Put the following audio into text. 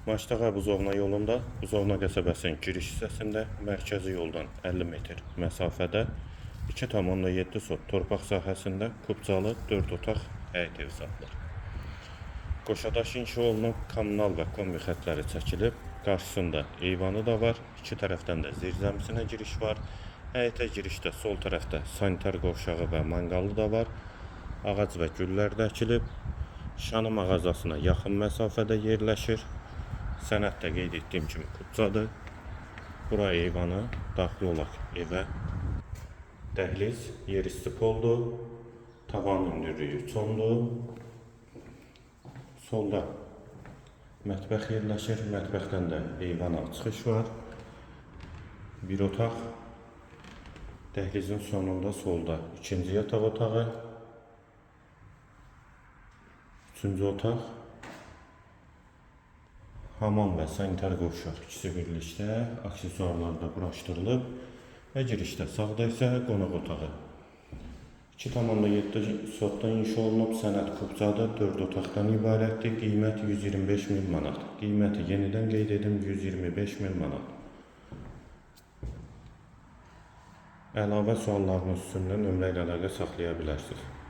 Maçdağa Buzovna yolunda, Buzovna qəsəbəsinin giriş hissəsində, mərkəzi yoldan 50 metr məsafədə 2,7 sot torpaq sahəsində kubcalı 4 otaq həyət evi satılır. Qoşadaş inşa olunub, kommunal və kombi xətləri çəkilib, qarşısında eyvanı da var, iki tərəfdən də zirzəmisinə giriş var. Həyətə girişdə sol tərəfdə sanitar qovşağı və manqalı da var. Ağac və güllər də əkilib. Şanı mağazasına yaxın məsafədə yerləşir. Sənəd də qeyd etdiyim kimi kubcadır. Bura eyvanı, daxil olaq evə. Dəhliz yerüstü poldur. Tavan hündürlüyü 3,10-dur. Solda mətbəx yerləşir. Mətbəxdən də eyvana çıxış var. Bir otaq. Dəhlizin sonunda solda ikinci yataq otağı. Üçüncü otaq. Hamam və sanitar qovşaq ikisi birlikdə aksesuarlar da quraşdırılıb və girişdə sağda isə qonaq otağı. 2,7 sotdan inşa olunub, sənəd kubcadır, 4 otaqdan ibarətdir. Qiymət 125 min manat. Qiyməti yenidən qeyd edim, 125 min manat. Əlavə suallarınız üçün də nömrə ilə əlaqə saxlaya bilərsiniz.